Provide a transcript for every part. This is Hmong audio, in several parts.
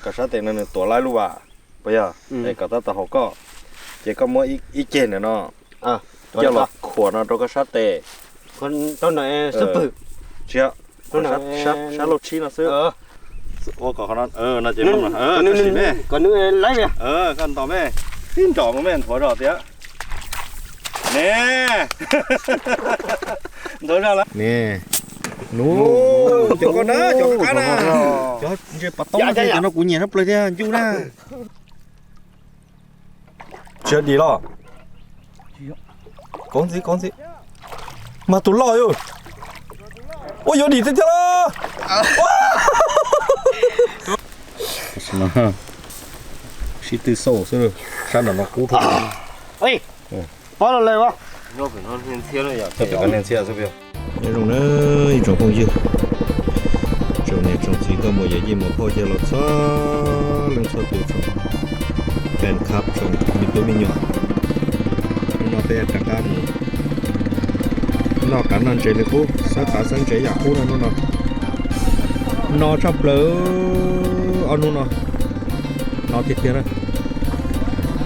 Koj sab tes no nws tuav laib lub vas, puas yog? Es kom tab tom haum koj, ces koj muab ib ceg ntawm no coj los khuam no rau koj sab tes. Tsis, sab laug tshib no xwb. Ua kom qhov no, no ces sim me, koj ntos me, tib ntos mus me nthuav zog tias, ne, nthuav zog lawm ne. Nub, cov koj na, cov qab qab na, cov ntses pom toob no, cov no kuv nyiam tshaj plaws thiab, ncuj na. Tsis yog dim los? Kov ntxiv, kov ntxiv. Mas tus loj yus. Ua yuav dim tiag tiag los. Sib tw xauj xwb, sab nram no kub dhau. Pob los lawm. Nyob zoo na ib tsoom phooj ywg, tsoom niam tsoom txiv nkauj muam yawm yij muam phauj, yog los txhua leej txhua tus, tsoom fan club, tsoom me tub me nyuam, hnub no peb rov qab mus noj qav noj ntses li qub, xawb qav xawb ntses yam qub no hnub no. No tshaj plaws, ob hnub no no tiag tiag na.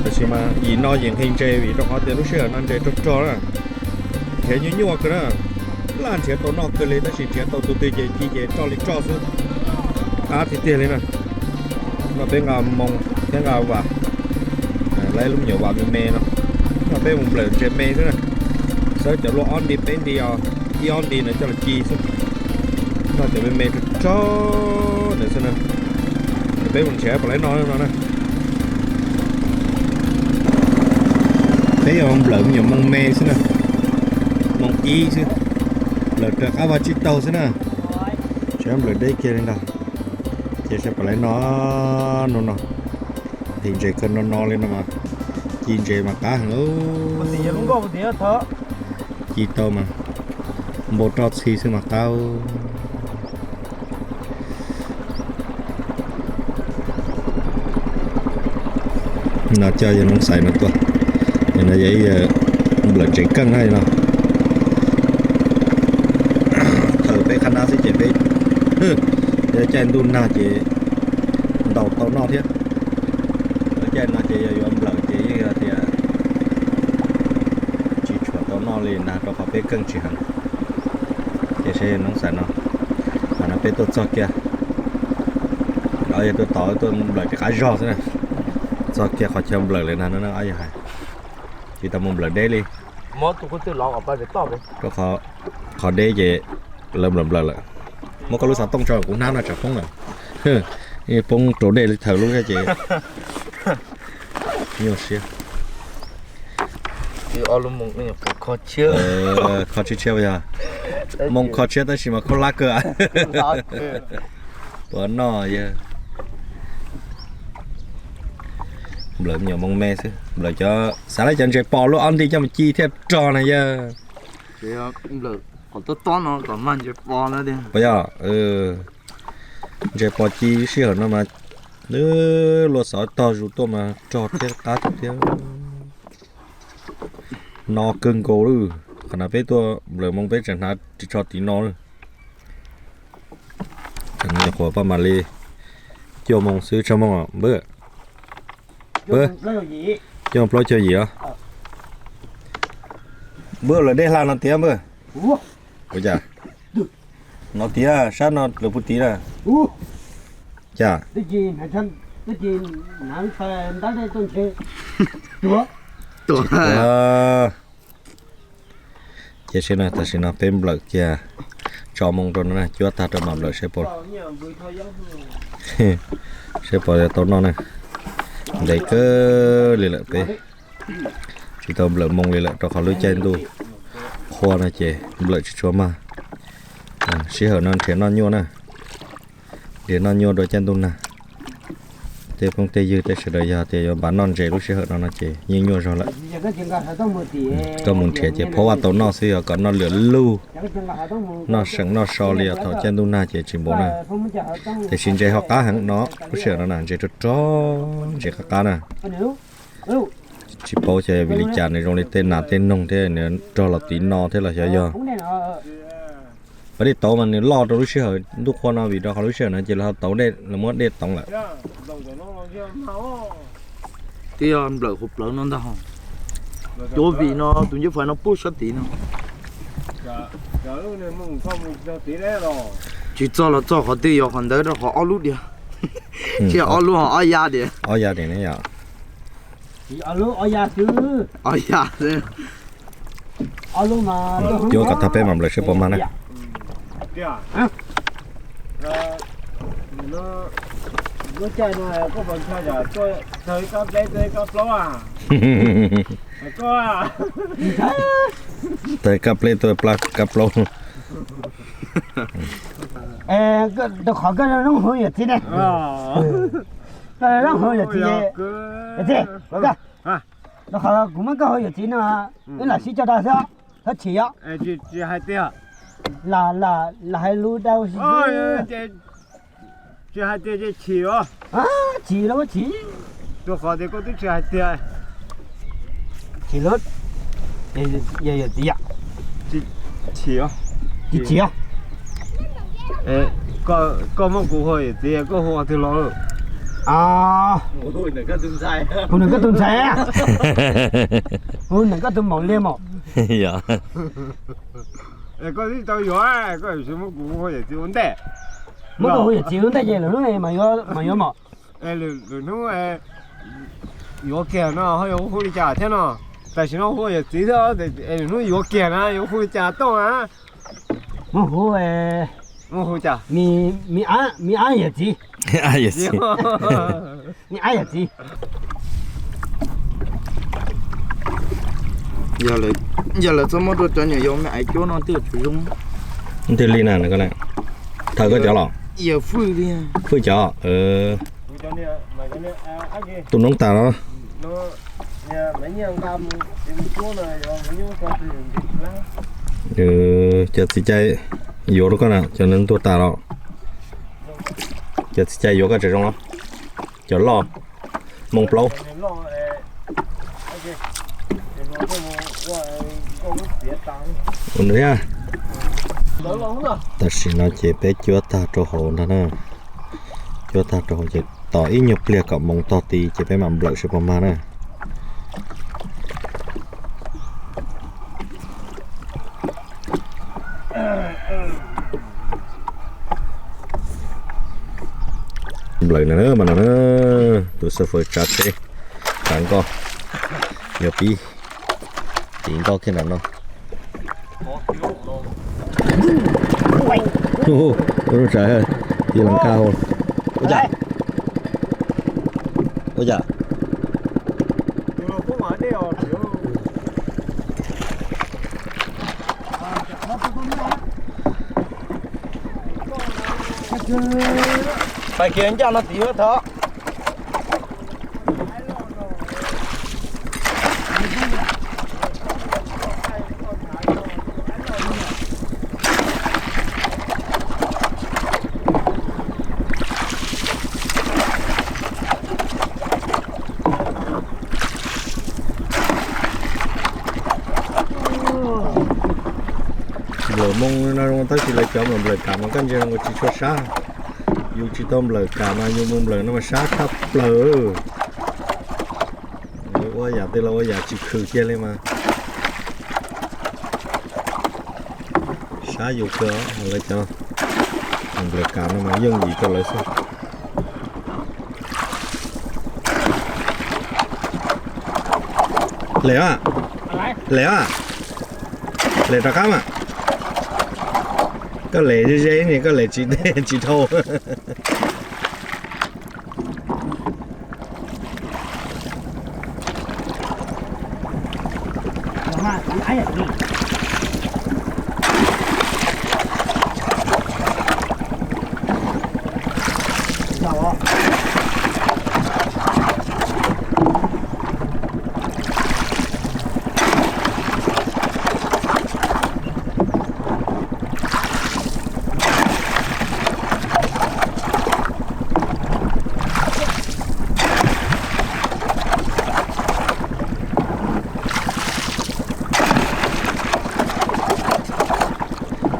Tab sis mas yim no yim nqhis ntses vim rau qhov tias lub sij hawm no ntses rog rog na, nrhiav nyuaj nyuaj kawg na. Laj nrhiav tau noj kawg li tab sis nrhiav tau tus twg ces ci ces roj li roj xwb, qab tiag tiag li na. No peb nqa moo thiab nqa vas, lawv lub me nyuam vas me me no. No peb mus nplawm ntses me xwb na, xawb cov luaj ob nti peb nti os, ib ob nti no coj los ci xwb. No cov me me rog rog ntawd xwb na. Peb mus nrhiav puas laib noj no na. Peb yuav nplawm me nyuam moo me xwb na, moo ib xwb, nplawm raws qab vaj tsib taug xwb na, tsis nplawm deb kiag li ntag. Ces saib puas laib noj hnub no. Nqhis ntses kawg no no li no mas, ci ntses mas qab heev. Ci tau mas npau roj txhi xwb mas qab. No coj yawg Hmoob Xais no tuaj, yog no yog ib yawg nplawm ntses keej na no. Thaum peb qhab nab xwb ces peb, yog caij ntuj nag ces ntaus tau noj thiab. Lub caij no ces yog yuav nplawm ces yeej yog tias tsis tshua tau noj li ntag rau qhov peb keej tsis heev. Ces saib yawg Hmoob Xais no, qhov no peb tuaj txog kiag, yog tuaj tod tuaj nplawm rov qab zog xwb na. Txog kiag qhov chaw nplawm lawm ntag no ob yawg hais, tsis tau mus nplawm deb li. Rau qhov deb ces lawv nplawm nplawm lawm. Muab koj lub xov tooj tso kuv hnab no tsam poob lawm. Poob rau dej li thawm lub thiab ces nyuaj siab. Kho tshiab tshiab yog moo kho tshiab tab sis mas khaub hlab kawg. Puas noj yawg. Nplawm me nyuam moo me xwb, nplawm cov xav lawv cov ntses pos luaj ob nti coj mus ci thiaj rog na yawg. Puas yog? Ntses pos ci sij hawm no mas luaj xov tog zus tuaj mas rog thiab qab thiab. No kawg nkaus lawm, qhov no peb tuaj nplawm moo peb tseem hnav ris tsho tiv no lawm. Nyuam qhuav paj mam li cuaj moo xwb, tsawg moo npawg? Cuaj moo plaub caug yim os. Npawg lawv dej hla no tiag npawg. Ua cas no tiag, sab no lawv puag tid na. Cas ces seb na, tam sim no peb nplawm kiag tso moo rau no na, cuab tag rau mam nplawm seb puas, seb puas tau noj na. Ntev kawg li lawm peb tsis tau nplawm moo li lawm rau qhov lub caij ntuj qhua no ces nplawm tsis tshua mag. Sij hawm no nrhiav noj nyuaj na, nrhiav noj nyuaj dua caij ntuj nag. Tej phooj tej ywg tej sawv daws yog tias yuav npaj noj ntses lub sij hawm no no ces yeej nyuaj zog lawm. Koj mus nrhiav ces phob vaj tau noj xwb, yog kom noj lwm lug, noj seem noj so li os, thaum caij ntuj nag ces tsis npaum na. Tiam sis ntses ho qab heev no, lub sij hawm no na ntses rog rog, ntses qab qab na. Tsis paub xyov vim li cas nws zoo li tej nas tej noog thiab nws rog los tiv no thiab los xyov yog. Cov dej tauv mas nws loj rau lub sij hawm ntuj qhua no vim rau qhov lub sij hawm no ces lawv ho tauv dej, lawv muab dej tauv lawm. Twb yog nplawm qhuav plawv no ntag. Cuav vim no tus ncej fais no puag sab tid no. Tsis txog los txog qhov twg yog qhov ntawd rau qhov ob lub diag. Tsis ob lub ho ob ya diag. Ob ya diag ne yom. Ob ya xwb. Cuab kom tag peb mam nplawm seb puas mag na. Tag kab pleb tuaj plab kab plaub. Rau qhov koj zoo hu yawm txiv ne. Koj zoo hu yawm txiv, yawm txiv, rau qhov kuv muab koj hu yawm txiv no, wb lam sib cog dag xwb, txhob chim os. Lam hais lus dau. Tsis hais tias chim os. Chim los chim. Rau qhov tias koj twb tsis hais tias chim lawm. Yawm txiv, chim os. Chim os. Koj muab kuv hu yawm txiv, koj hu qhov twg los? Kuv nws koj tus ntxhais. Kuv nws koj tus maum liag mos. Koj twb tau yuav, koj yuav tsis muab kuv hu yawm txiv ua ntej. Muab koj hu yawm txiv ua ntej ces lwm hnub mas yuav mos. Lwm hnub yuav kiag no ho yuav hu li cas thiab no? Tam sim no hu yawm txiv thiab, lwm hnub yuav kiag na yuav hu li cas Tooj a? Muab hu, muab hu cas? Me ab yawm txiv. Me ab yawm txiv. Yog lawv txhob muab rau cov nyuam yaus me aiv cuab no twb tsis zoo. Twg li na, thawm koj cov los? Yawg Fwj li. Fwj cov. Tus noob tas los. Cov txiv cai yuav rau koj na, cov nws tuag tas los. Cov txiv cai yuav koj tseem zoo los? Cov loj, moo plaub. Ua nws thiab. Tam sim no ces peb cuab tag rau hauv ntag na. Cuab tag rau hauv ces tos ib nyuag pliag kom moo tog ti ces peb mam nplawm seb puas mag na. Nplawm no mas no na, tus xab fawm tsav tsheb, tsav nkoj, yog pib tiv nkoj kiag nram no. Ua lub tsav tiv las kaj hauv. Ua cas? Ua cas? Pais kiag ncaj no tiv huab thov. Nplawm moo no zoo tab sis lawv cov nplawm kam mas koj ntsia zoo tsis tshua sab. Yus tsis tau nplawm kam mas yus mus nplawm no mas sab tshaj plaws. Ua yam twg los ua yam tsis khwm kiag li mas. Sab yus kawg, lawv cov nplawm kam no mas yooj yim rau lawv xwb. Lem a, lem a, lem rov qab mas. Koj lem ze ze ni, koj lem tsis dhau.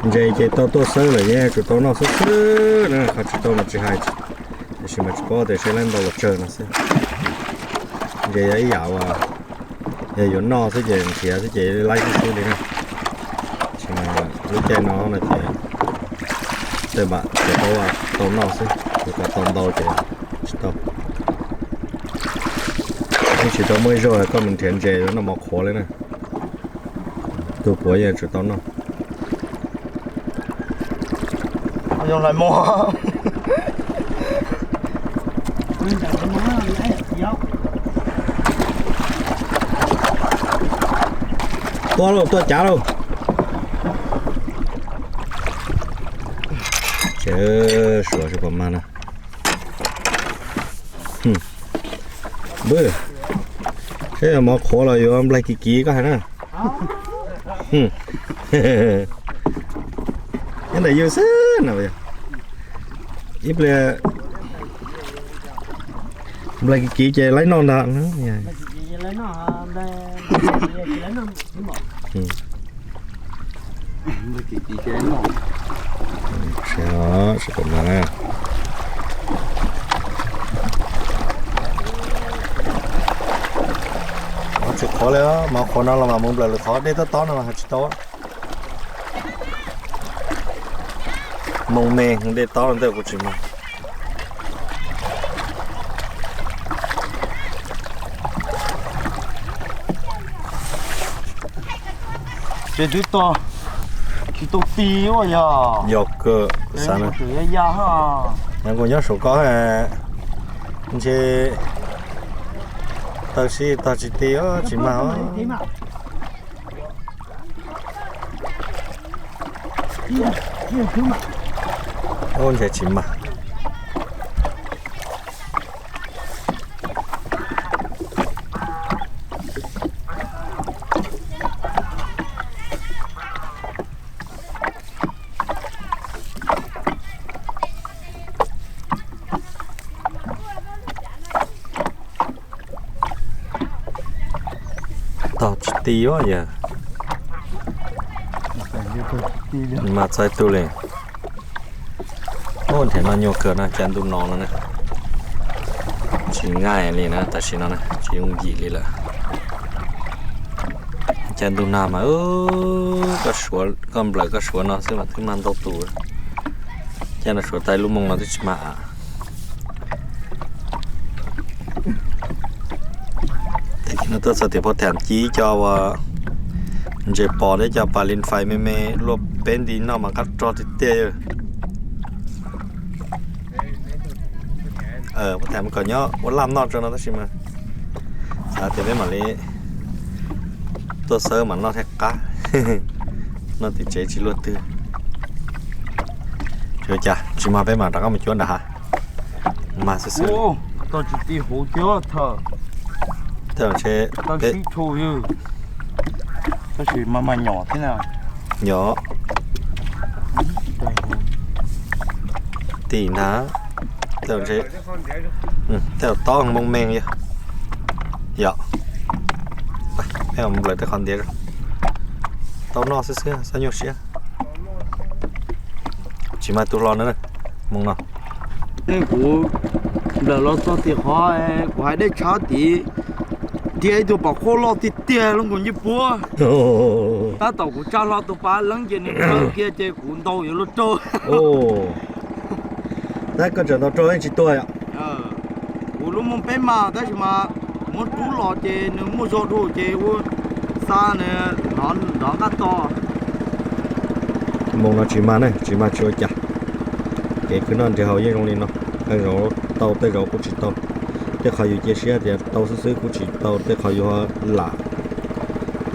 Ntses ces tau tuaj xawb lawm yeej tsuas tau noj xwb xwb na, qhov tsis tau mas tsis hais, tiam sis mas tsis paub tias seb laib ntau los tsawg no xwb. Ntses yog ib yam uas yog yuav noj xwb ces nrhiav xwb ces laib xwb xwb li na. Tiam sis mas lub caij no no ces tej mam tsuas paub tau noj xwb, yog kom tau ntau ces tsis tau. Yeej tsis tau muaj ib zaug koj mus nrhiav ntses yuav noj mov qhuav li na. Tus puav yeej tsuas tau noj. Tuaj lauj, tuaj cav lauj. Ces suav tsis pom mag na. Npwb, seb yog mov qhuav los yuav nplaig kiv kiv koj hais na. Nyob ntawm yus xwb no. Ib pliag nplaig kiv kiv ces laib noj ntag. Tsis qhuav li, mov qhuav no los mas mus nplawm lwm qhov, dej tob tob no mas tsis tau. Moos me dej tob ntawd kuv tsis mag. Ces twb tog, tsis tau ti ua yog. Yog kawg, xav na. Yog kuv nyob saum ko, ntshe tawg sib tog tsis ti, tsis mag. Ub, ntshe tsis mag. Tog tsis ti ua yog. Mag txog ib tug li. Ub, nrhiav noj nyuaj kawg no, caij ntuj no no na. Tsis nqaij li na, tam sim no na tsis yooj yim li lawm. Caij ntuj nag mas koj suav, koj nplawm koj suav no xwb mas twb mag ntau tus. Caij no suav tau lub moos no twb tsis mag av. Tag kis no tuaj txog tim Phuv Tham ci cov uas ntses pos thiab cov pas lin fais me me luaj peb nti noj mas qab rog tiag tiag. Phuv Tham kom nyob ua laj noj tso no tab sis mas xav tias peb mam li tuaj xawb mas noj thiaj qab. Noj tim tsev tsis luaj twg. Tsis ua cas, tsis mag peb mam rov qab mus cuab nram hav. Mag xwb xwb. Tej zaum ntshe, tab sis mas mas nyom thiab na. Nyom. Tim ntag. Tej zaum ntshe, tej zaum tob moos me yog. Yog. Peb mus nplawm tej qhov ntiav. Tau noj xwb xwb, xav nyuaj siab. Tsis mag tus hlo na, moos no. Kuv nplawm los txog tim qhov kuv hais dej tshav tid, tiag ib tug pom qhuab loj tiag tiag lub nkus ncej puab. Tab tom kuv tsa hlo tus pas leeb ces nws tawg kiag ces kuv ntaus yuav luag raug. Tab koj tseem ntaus raug yeej tsis tuag yom. Kuv lub moos peb mas tab sis mas muab rub los ces nws muaj zog dua ces ua xa nws nrov nqaj to. Moos no tsis mag ne, tsis mag tsis ua cas. Kev khwv noj nrhiav haus yeej zoo li no, tej zaum tau tej zaum kuj tsis tau. Tej qhov yus cia siab tias tau xwb xwb kuj tsis tau, tej qhov yus lam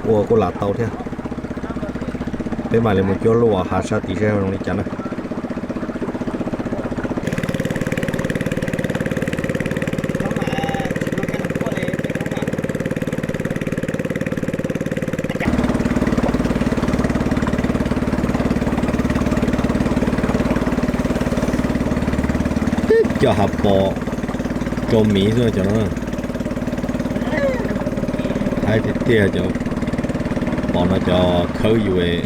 ua kuj lam tau thiab. Peb mam li mus cuab lub hav sab tid seb zoo li cas na. Cov hav pos rau miv xwb cov no. Haib tiag tiag cov pos no, cov khawb yus.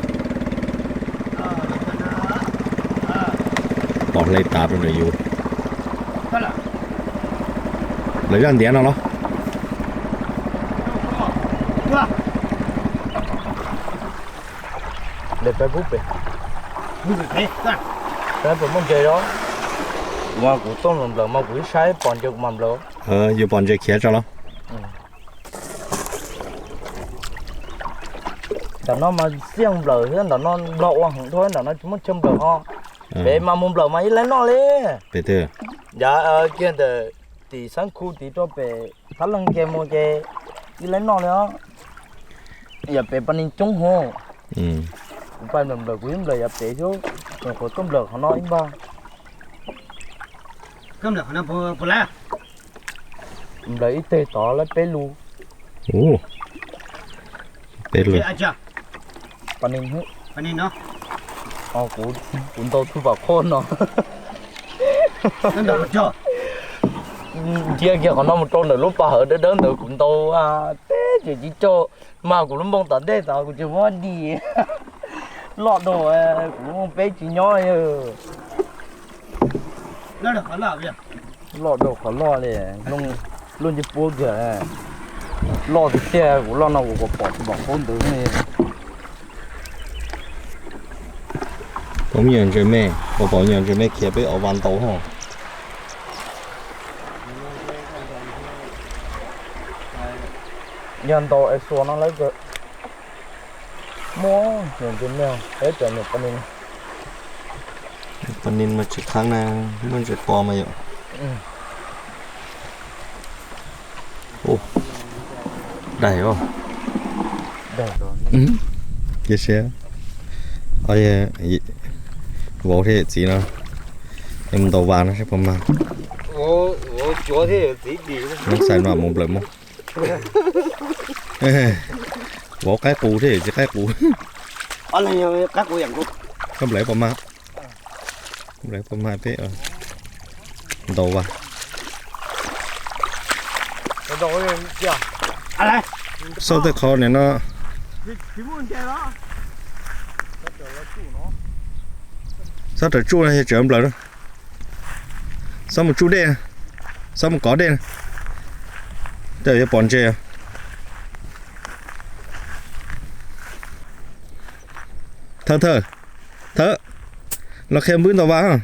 Hle tas rau ntawm yus. Lawv zaj ntiav no los? Peb puas muaj ntses os? Kuv mas kuv tuaj nplawm mas kuv ib saib pom ntses kuv mam nplawm. Yus pom ntses khiav tso los? Ntawm no mas xiaj nplawm thiab, ntawm no nplog ua heev dhau, ntawm no tsis muaj chaw nplawm ho. Pem mas mus nplawm mas ib laib noj li. Pem twg? Yav kiag ntawm tim Xab Khu tid rau pem Thab Leeg kiag mus ces ib laib noj li os. Yam pem pas nis coob hos. Kuv pais nplawm nplawm kuv ib nplawm yav pem xwb, qhuav tuaj nplawm qhov no ib npag. Nplawm ib teg tod lawm peb lus. Peb lus. Kuv ntau tug vam qhoj no. Nrhiav kiag qhov no mus rau ntawm lub pas hawv dawb dawb ntawd kuv ntau teb ces tsis coj, mas kuv lub npoo tom ntej tod kuv tsis muab dim. Loj dua, kuv lub npoo peb tsis nyob. Loj dua qhov loj li, luaj ncej puab kiag. Loj tiag tiag, kuv loj no kuv pom pom tsis pom qub ntawd ne. Pom me nyuam ntses me, pom pom me nyuam ntses me khiav peb ua vas ntau hos. Yog ntau es xuas no lawv muab nyuam ntses me, peb cov nyuam pas nis. Pas nis mas tsis qhab na, muaj ntses pos mas yom. Daim os. Cia siab. Vauv thiab txiv no, mus ntaus vas no saib puas mag. Mus xais no mus nplawm mus. Vauv qaib qus thiab txiv qaib qus. Koj nplawm puas mag? Nplawm puas mag peb ntaus vas. Xauj tej qhov niam no. Xob raws tsuj no yog tseem nplawm na. Xob mus tsuj dej, xob mus kov dej, tej yuav pom ntses. Thawj thawj, thawj, los qhia npwb ntaus vas.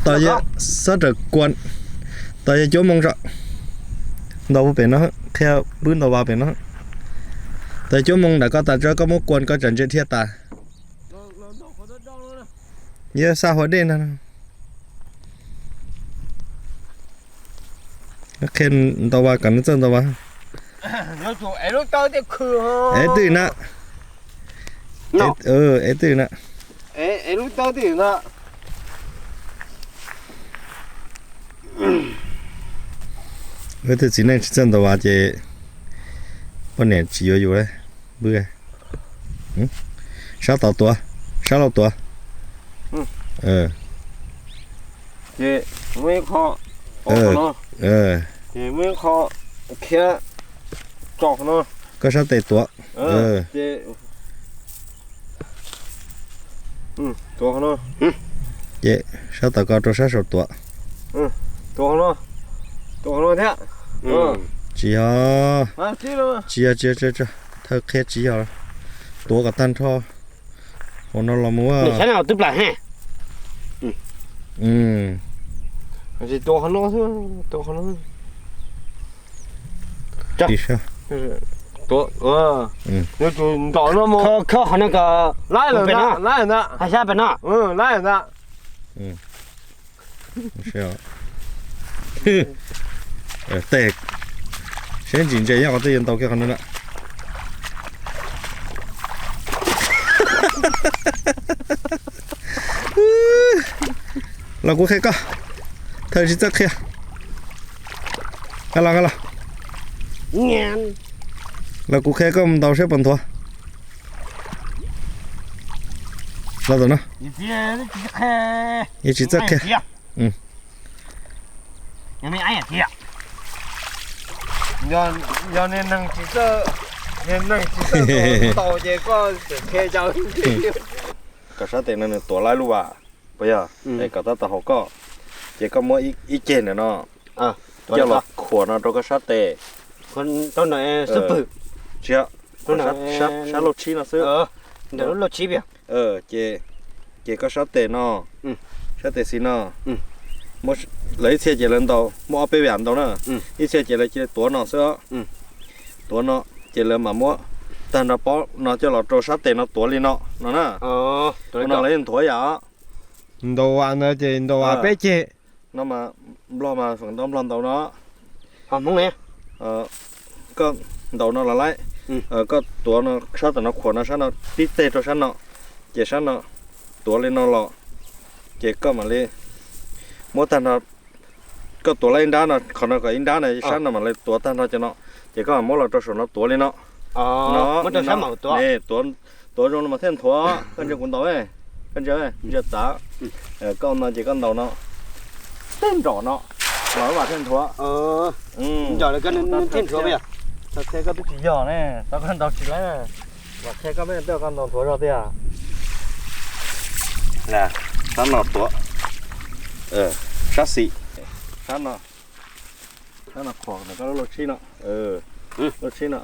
Tos yog xob raws kua, tos yog cuab moo tso. Ntaus pem no, qhia npwb ntaus vas pem no. Tos cuab moo ntawm koj tas tso koj muab kua koj tsam ntses dhia tas. Yog xa huas dej ntag. Qhia ntaus vas kom nws txawj ntaus vas. Ev twj na. Ev twj na. Tus txiv neej tsis txawj ntaus vas ces poj niam tsis yuav yus. Npwb, sab tod tuav, sab laug tuav. Koj sab tes tuav. Ces sab tom ko rau sab saum tuav. Tsis yog, tsis yog, tsis yog, thawj qhia tsis yog. Tuav kom tag nrho. Hauv no los mus. Khawb qhov no ko, pem no, hais sab pem no. Tej, seb ntsis ntses nyob qhov twg yuav ntaus kiag qhov no na. Los kuv qhia koj, thawj tsis txawj qhia. Nqa los, nqa los. Los kuv qhia koj mus ntaus seb puas nthuav. Los tom no. Yeej tsis txawj qhia. Yog niag neeg tsis txawj Niag neeg tsis tau ntaus ces koj tseem qhia cov. Koj sab tes no nws tuav laib lub vas, puas yog? Es kom tab tom haum koj, ces koj muab ib ceg ntawm no coj los khuam no rau koj sab tes. Tsis yog, sab lauj tshib no xwb. Ces koj sab tes no, sab tes xis no, lawv ib txhia ces lawv ntaus, muaj ob peb yam ntaus na. Ib txhia ces lawv cia li tuav no xwb. Tuav no, ces lawv mam muab tag nrho pob no coj los rau sab tes no tuav li no no na. Ua no lawv yeej nthuav yam. Ntaus vas ntawd ces ntaus vas peb ceg. No mas Nplog mas feem ntau Nplog ntaus no. Koj ntaus no los laib, koj tuav no sab tom no, khuam no sab no, tib teg rau sab no, ces sab no tuav li no los, ces koj mam li muab tag nrho, koj tuav laib ib nrab no, qhov no kom ib nrab no, sab no mam li tuav tag nrho cov no, ces koj mam muab los rau saum no tuav li no. No, tuav zoo no mas thiaj nthuav, koj ntsia kuv ntaus, koj ntsia, ntsia txav, koj no ces koj ntaus no, tej nrom no, los vas thiaj nthuav. Thiaj nthuav, koj twb tsis yog ne, tau koj ntaus tsis laib, los qhia koj me tej koj ntaus nthuav zog tiag. Sab no tuav, sab xis, sab no, sab no khuam ntawm koj lub lauj tshib no, lauj tshib no,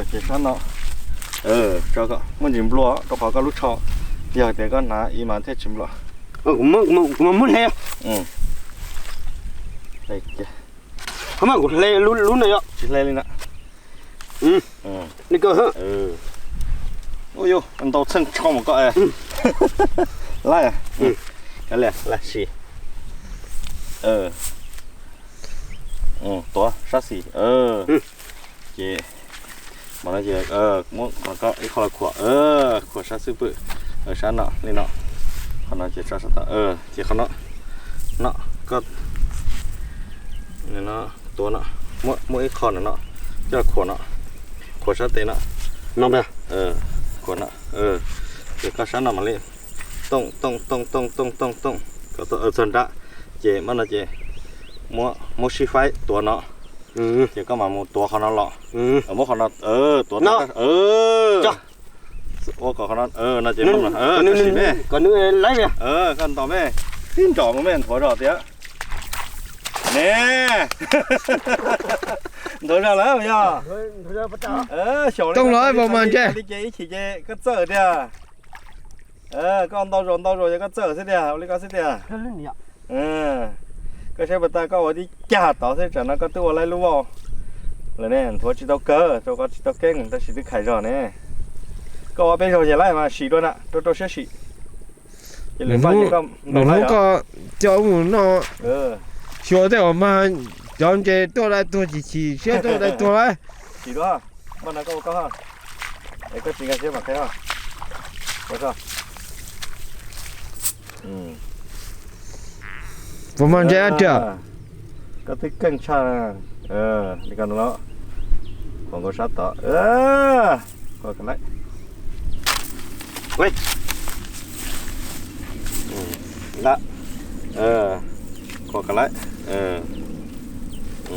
ces sab no, tso kom muaj ntsis nplua rau qhov koj lub tsho, yog tias koj hnav ib mas thiaj tsis nplua. Kuv muab hle. Kuv hle lub no yom. Tsis hle li na. Ua yus ntau txheej tsho mas koj, laib, kav liam, laib sim. Tuav sab xis, ces mas no ces muab ib qho los khuam, khuam sab xub pwg, sab no li no, qhov no ces tso sab tod, ces qhov no, no, koj tuav no, muab ib qho no coj khuam no, khuam sab tes no, no, khuam no, ces koj sab no mam li tooj tooj tooj tooj tooj tooj tooj kom txog nrab, ces mam no ces muab sib faib tuav no, ces koj mam mus tuav qhov no los, muab qhov no tuav tag, ua kom qhov no, no ces sim me, koj ntaus me, tib nrom mus me nthuav zog tiag. Ne, nthuav zog lawm yog. Xyaum li, li ces ib chim ces koj txawj tiag. Koj ntau zaus ntau zaus ces koj txawj xwb tiag, ua li koj xwb tiag. Koj saib puas tau, koj ua tib cag tod xwb, tsam no koj twb ua laib lub vauj lawm ne, nthuav tsis tau kawg, rau qhov tsis tau keeb tab sis twb khais zog ne. Koj ua peb zaug ces laib mas sim dua na, rau rau siab sim. Lwm hnub koj coj wb mus noj, xyuas tej uas mag cov ntses tuaj dai tuag chim chim siab tuaj dai tuag lawm. Sim dua, npaj no koj ua koj, es koj tsis nkag siab mam qhia. Puas mag ntses dab tsi? Koj twb keej tshaj. Li ko no, khuam nkaus sab tod, khuam ka laib. Khuam ka laib.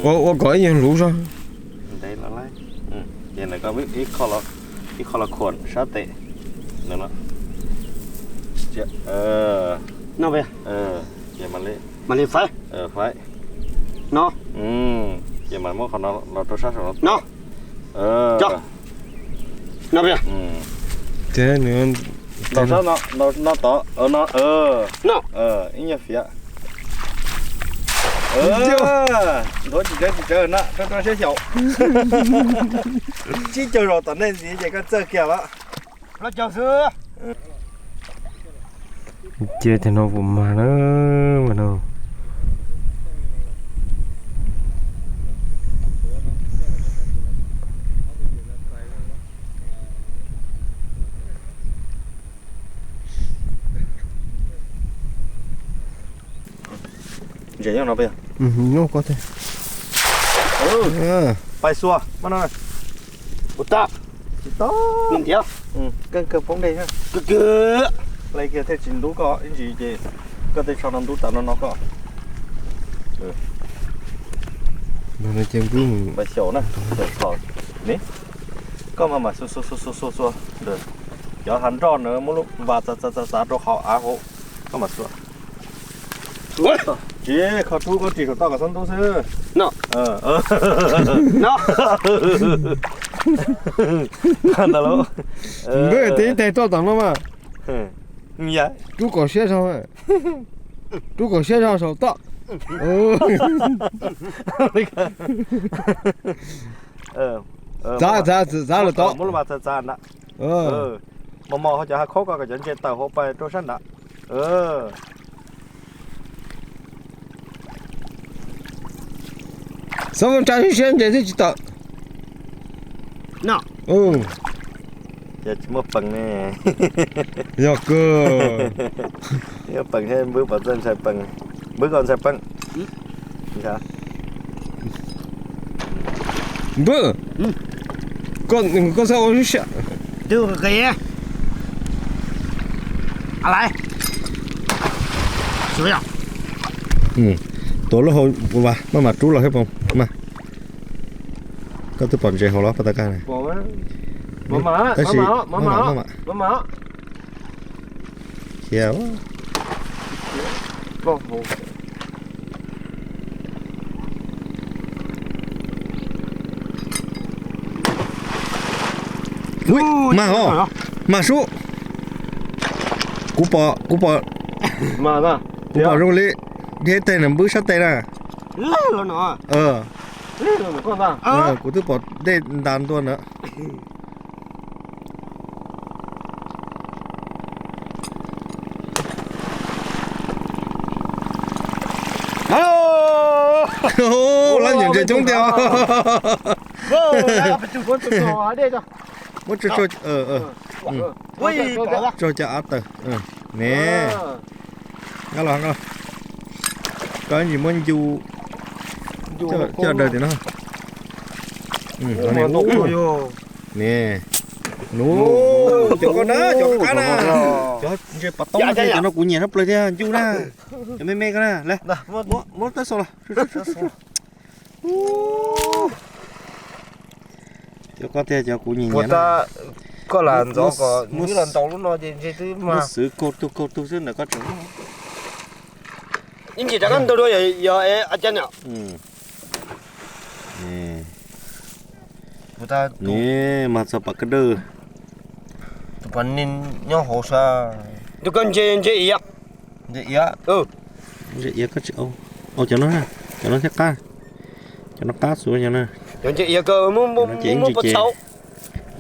Ua kom ib nyuag luv zog. Ntev los laib. Ces ntawm koj ib qho los khuam sab tes. Ces mam li faib. Faib. No. Ces mam muab qhov no los rau sab saum no. No. No. Ntaus sab no, no tod, no. Ib nyuag fiav. Nthuav tsis tsawg tsis tsawg na, rau rau siab xyaum. Tsib caug zaus tom ntej ntxiv ces koj txawj kiag lawm. Ces tag no puas mag na, mag no. Ntses nyob no peb. Nyob ko thiab. Pais xuas, maj no. Ua tau. Tsis tau. Ntiav. Keej kawg poob dej. Kawg kawg. Lawv kiag thiaj tsis ntub koj ib ntsis ces koj tej tsho no ntub tas no no koj. Pais xyaum na, xyaum tsho. Ni, Koj mas mam xuas xuas xuas xuas xuas xuas. Cov hav nroj na muab lub vas txav txav txav txav rau qhov av hauv. Koj mam xuas. Tsis, kho rub koj ris saum toj kom xob ntub xwb. No. No. Ntag lauj. Npawg, tig ib teg tuaj tom no mas. Rub kom siab zog. Rub kom siab zog saum toj. Txav, txav, txav lawm tod. Muab lub vas txav txav nrad. Mos mos hauv cov hav khaub ko kom cov ntses tawm hauv pais rau sab nrad. Xob ua rab siab siab ntses thiaj tsis tawm. Ces tsis muaj pees ne. Yog kawg. Muaj pees thiab npwb pov txawj ntshai pees. Npwb koj ntshai pees. Npwb, koj txhob ua siab. Tus qis. Tuav lub hau vas, maj mam rub los thiab mas. Koj twb pom ntses hauv los pas tas kaj ne. Tab sis khiav. Ui, mag os, mag sub. Kuv pom, kuv pom, kuv pom zoo li dhia ib teg nws npwb sab tes na. Kuv twb pom dej ntas ntua ntawd. Lab nyuam ntses coob tiag. Muab tso, tso cov av tawm ne. Nkag los, nkag los. Koj ntsis muab ncu coj daws tim no. Ne, nub, cov ko na, cov qab na. Cov ntses pov toob na, cov no kuv nyiam tshaj plaws tiag, ncu na. Cov me me ko na, muab tab xaus los. Cov ko tiag, cov kuv nyiam nyiam na. Koj lam ntxov kom muab los ntaus lub no ces ntshe twb muab xwv kaug tug kaug tug xwb ntawm koj tseem. Ib ntsis rov qab ntau dua yog a cab na. Ni mas txog pom kab dawj. Tus pom ni nyob hauv sab. Tus ko ntses, ntses iav. Ntses iav. Ntses iav koj tsis au. Au cov no, cov no thiab qab. Cov no qab xuav cov no. Ntses iav ko muab, muab, muab puab txhau.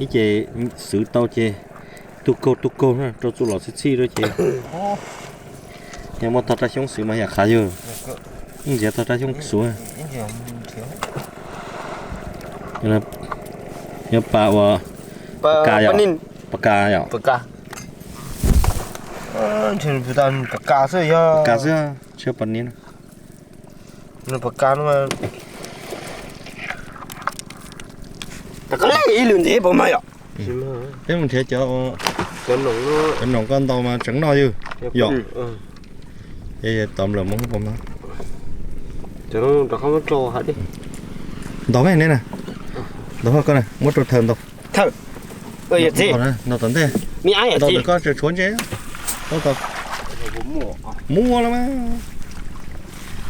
Ib ce xwv tau ces tug kaug tug kaug na, rau txuj lom txhij txhij rau ces. Yog muaj tog raj xyoob xwv mas yam qhav yawg. Ib ntxiv tog raj xyoob xuav. Yog pas ua pas kas yom? Pas kas yom? Pas kas xwb yog. Pas kas xwb, tsis yog pas nis na. Pas kas no. Ib lwm ntxiv puas mag yom? Peb mus nrhiav cov, cov noom koj ntaus mas tseem noj ywg yom. Tom nplawm Hmoob puas mag. Ntaus ne, ntaus koj na, muab rau Thawm ntaus. Ntaus tom ntej, ntaus koj tseem tshuav ntses. Muaj los mas.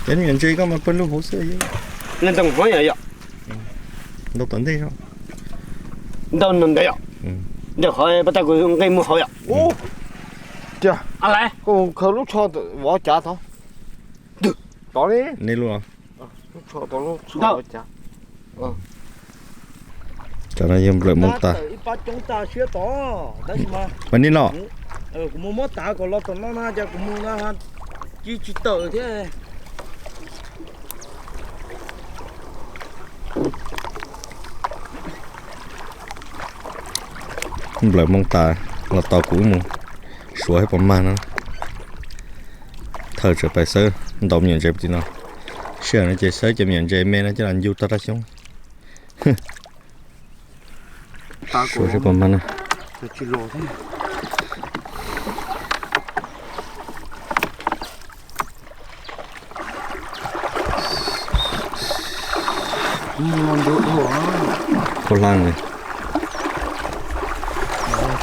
Cov me nyuam ntses koj mas pawg lug hauv xwb. Ntaus tom ntej. Ntaus ntawd yom. Ntawm qhov pas tas kuv nqes mus hauv yom. Koj khaws lub tsho vov cav tod. Tod li. Lub tsho tod, lub tsho vov cav. Cov no yog nplawm Hmoob tas. Mas nim no kuv mus muab tav kom los tom no na, cas kuv mus no ci tsis tawm thiab. Nplawm Hmoob tas los tos kuv mus suav thiab puas mag no. Thawm tseem pais xawb ntaus me nyuam ntses puv tim no. Sij hawm no ces xawb cov me nyuam ntses me no coj los ncu tog raj xyoob. Suav seb puas mag na. Khaub hlab ne.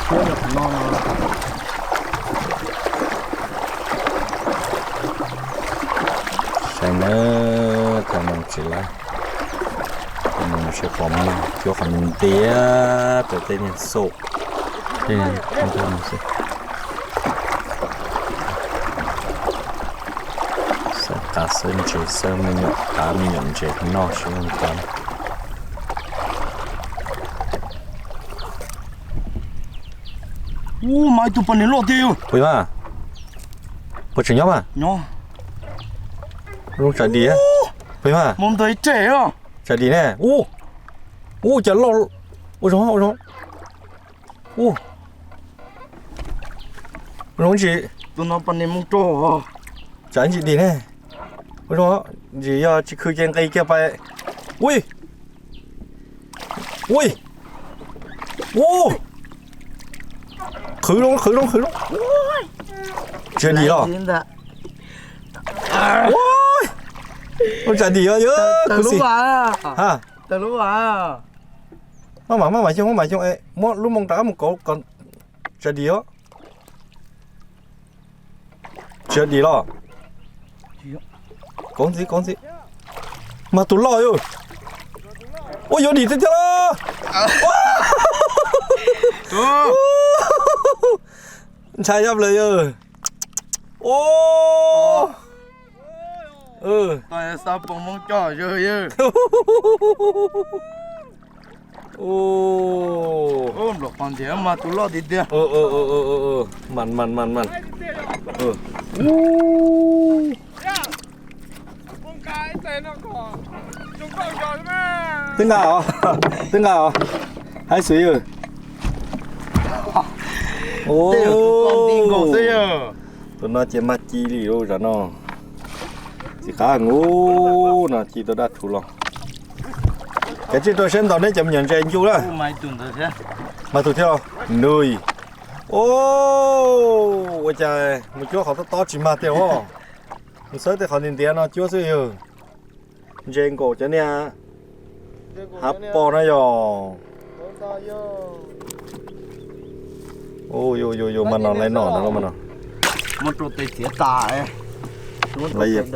Cuab rau qhov no no. Saib nawb, tag mus tsis lawm. Tag mus seb puas mag, cuab qhov ntiag rau tej niag xauj, tej niag ntag mus xwb. Xawb qav xawb ntses, xawb me nyuam qav me nyuam ntses noj seb zoo cas. Ub, mas ib tug poj niam loj tiag. Puas yog? Puas tseem nyob mas? Nyob. Zoo tsav dim. Puas yog? Mus ntawm ib tse os. Tsav dim ne. Ub, ub, cas loj. Ua zoo, ua zoo. Ub, ua zoo ntsis. Tus no poj niam mus rau. Tsav ntsis dim ne. Ua zoo, ntsis yog tsis khw ces nqis kiag pais. Ui, ui, ub. Qhwv zoo, qhwv zoo, qhwv zoo. Tsav dim los. Ua, tsav dim os, yog khwv xim. Ha, maj mam, maj mam xyoo, maj mam xyoo, muab lub moo rov qab mus kauv kom tsav dim os. Tsav dim los. Kauv ntxiv, kauv ntxiv. Mas tus loj yog. Ua yuav dim tiag tiag los. Ntshai yog plaws yog. Ua. Xab pom Hmoob coj yog. Nplam qos ntiag mas tus loj tiag tiag. Mam mam mam mam. Twb nqa os, twb nqa os. Haib xwb yog. Tus no ces mag ci li lub zos no. Txiv qab ngu no ci tau dab rhuv los. Kav tsij rau siab ntaus neb cov me nyuam ntses ncu na. Mag tus thiab. Nui. Ua cas mus cuab qhov tob tob tsis mag tiag os. Mus xawb tej qhov ntiav ntiav no cuab xwb yog. Ntses nkaum cov niag hav pos na yog. Yus yus yus mas no lawv noj no mas no. Muab rau tes txiav tas. Lawv yog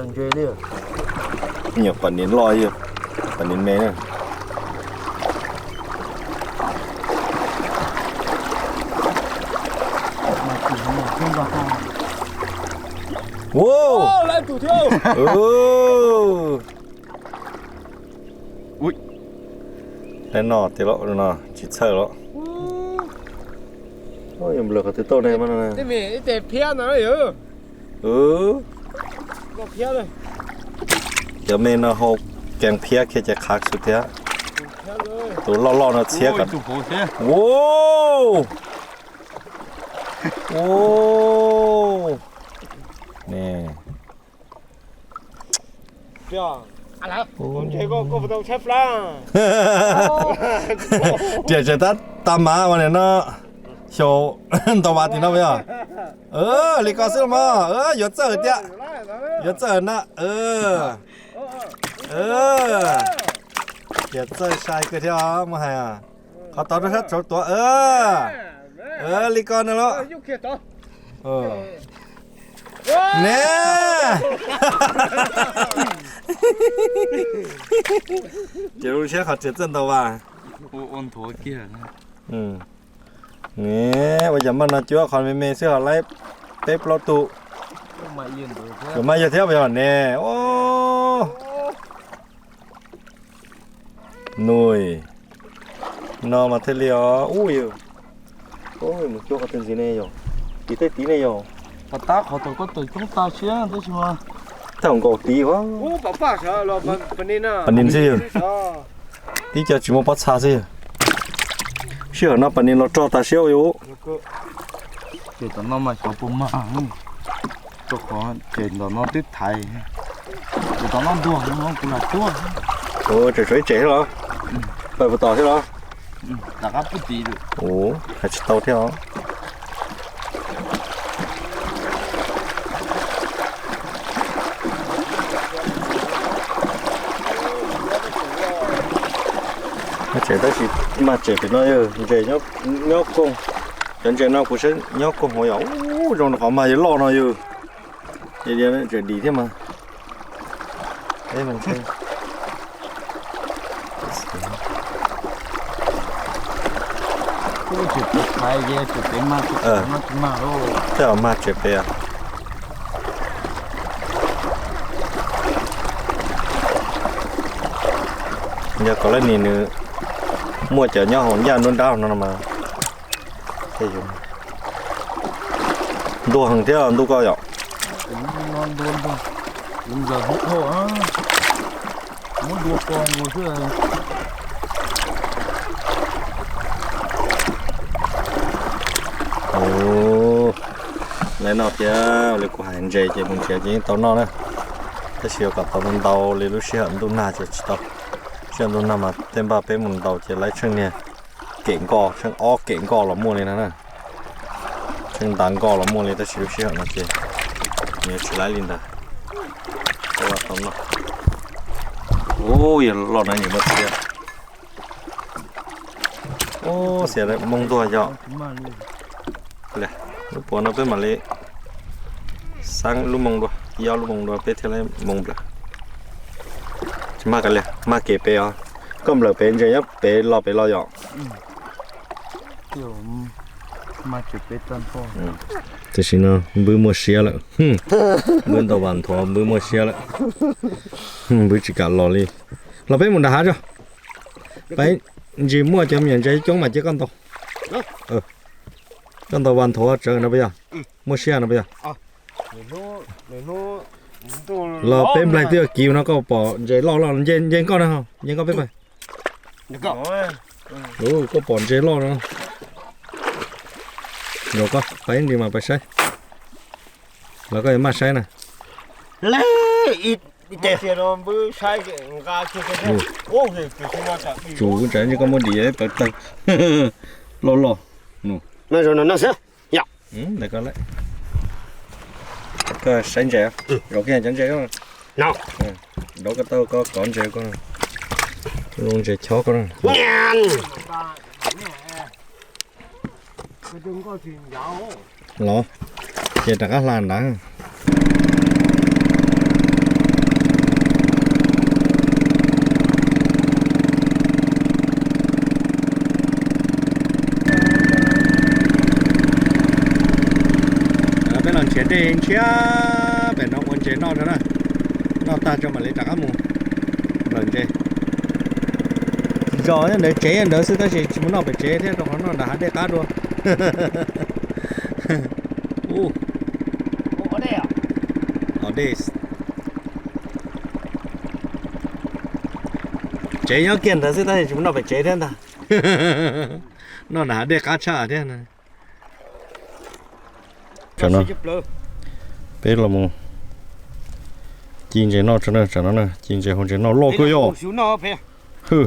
nyuam pas niv loj, pas niv me na. Lawv noj tiag los no tsis txhawj los. Yog nplawg qhov twg tau ne. Cov me no hau kees phiab kiag ces qhav xwb thiab. Tus loj loj no txhiab kom. Ua, ua, ne. Riam tseem tab tag mas ua no xyaum ntau vas tim no yog. Li ko xwb los mas yuav txawj tiag, yuav txawj na. Yuav txawj sai kawg thiab muaj hais. Qhov tod rau sab tsaus tuav. Li ko no los. Ne, ces zoo siab qhov riam txawj ntau vas. Ne, ua cas maj no cuab qhov me me xwb ho laib peb plaub tug. Kuv mas yog thiab yog ne. Nui, no mas thiaj li os. Ub, mus cuab qhov twg ntxiv ne yog? Tiv tej tiv ne yog? Pov tab qhov thaum koj tawm coob tag siab tab sis mas. Thaum nkaus tiv, pas nis xwb yog. Tib co tsis muaj pob txha xwb yog. Sij hawm no pas nis los rog tas siab ua yus. Ces tom no mas xyov puas mag, rau qhov ces ntawm no twb thaiv, ces tom no ntuag no kuv lam cuab. Tseem tshuav ib tsev thiab los? Pawg puas tom thiab los? Rov qab pub tiv lawm. Ua, hais tsis tau thiab os. Tsev tab sis mag tsev pem no yog ntses nyob koog. Cov ntses no kuv saib nyob kua muag yom, ub, zoo rau qhov mag yuav loj no yus. Ces diav tseem dim thiab mas. Tej mag tsev pem. Yog kom lawv nim nws muaj cov nyob hauv ncaj nruab nrab no no mas ntuag heev thiab ntuj koj yom. Ua li no thiab, ua li kuv hais ntses ces mus nrhiav ces yeej tau noj na, tab sis yuav kom tau mus ntaus li lub sij hawm ntuj nag ces tsis tau. Sij hawm ntuj nag mas tej npaj peb mus ntaus ces lawv tsheej niag kem nkoj, tsheej ob kem nkoj los muaj li no na. Tsheej ntav nkoj los muaj li tab sis lub sij hawm no ces nws tsis laib li ntawd. Ua tau noj. Ub, yog loj na nws muaj txiab. Ub, xiav moo ntuag yog. Lub puav no peb mam li xaab lub moo dua, ib ob lub moo dua peb thiaj li moo nplawm. Tsis mag kav liam, mag kev pem os. Koj nplawm pem ntses nyob pem los pem los yom. Tam sim no npwb muaj siab lawm. Npwb ntaus vas nthuav npwb muaj siab lawm. Npwb tsis kam los li. Los peb mus nram hav tso. Peb ntsis muaj cov me nyuam ntses coob mas cia koj ntaus. Koj ntaus vas nthuav tsawv no puas yog? Muaj siab no puas yog? Los peb nplaig twb kiv no koj pom ntses loj loj, nce nkoj na, nce nkoj peb pais. Koj pom ntses loj no. Los koj pais ib ntsis mas pais saib. Los koj yuav maj saib na. Tsum kuv tsam ntshe koj muab dim pawv tawg. Loj loj. Koj saib ntses, zaum koj cov ntses, zaum koj tau koj kov ntses koj, zoo ntses chob koj. Los, ces rov qab hla nrad. Peb los nrhiav dej ntshiab pem no ua ntses noj tso na. Noj tag tso mam li rov qab mus nplawm ntses. Zos nyob ntawd tsev nyob ntawd xwb tab sis tsis mus noj pem tsev thiab rau qhov noj nram hav dej qab dua. Tsev nyob kiag ntawd xwb tab sis tsis mus noj pem tsev thiab ntag. Noj nram hav dej qab tshaj thiab. Peb los mus ci ntses noj tso na, tsam no na ci ntses haus ntses noj loj kawg yom. Hwm,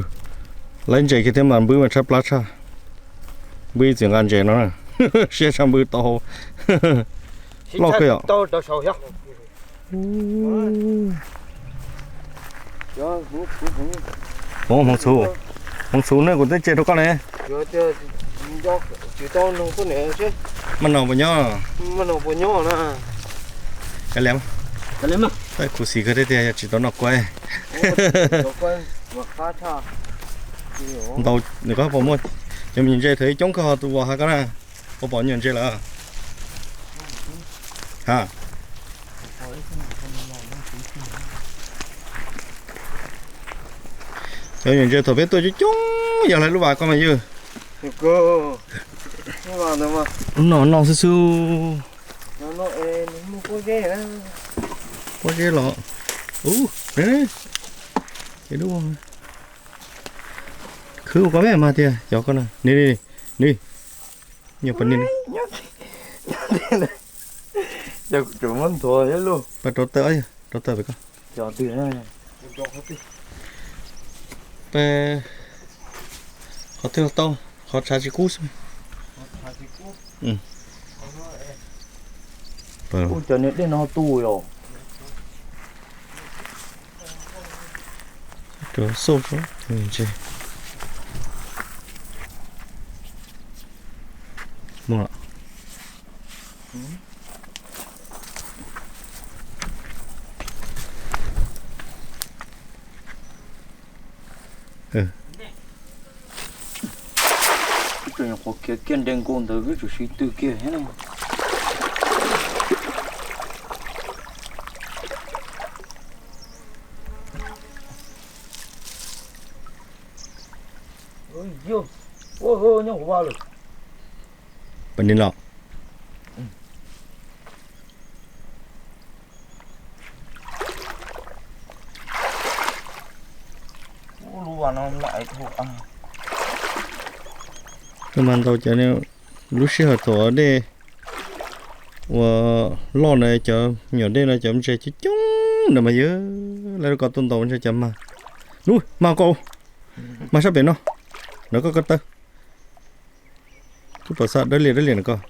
laib ntses kiag thiab mas npwb mas tshaib plab tshaj. Npwb ib txwm nqa ntses no na, siab tshaj npwb tau hau. Loj kawg yom. Hmoov, hmoov txhuv, hmoov txhuv ne kuv twb tseg rau koj ne. Maj no puas nyob? Kav liam, kuv xis kawg thiab tiag yog tsis tau noj kuaib. Ntau, nws koj puas muaj cov me nyuam ntses thaum ub coob kawg ho tus vos hav koj na, puas pom nyuam ntses lawm? Ha, cov me nyuam ntses thaum peb tuaj coob coob yog lawv lub vas koj mas ywg. Noj noj xwb xwb. Pob zeb los. Ub, khwv ua koj me mas tiag cov koj na. Ni, ni, ni, nyuam pas ni, ni. Pab rauv taws, rauv taws pem koj. Qhov twg tau, qhov tshav tsis kub xwb. Cov niag dej no tu yom. Xauj, ntses. Muaj. Qhov kiag kiag nres nkaus ntawd wb tsum siv twg kiag thiab na. Nyob hauv vaj lawm. Pais ni los. Lub vaj no lawm. Tus mas ntau cov lub sij hawm thaum dej uas loj na, cov nyuam dej no cov ntses coob coob na mas yog lawv ko tuaj ntaus ntses cov mag. Nub mag ko, mag sab pem no, nrog koj ko taw. Kuj pom xav dawb lias dawb lias na koj.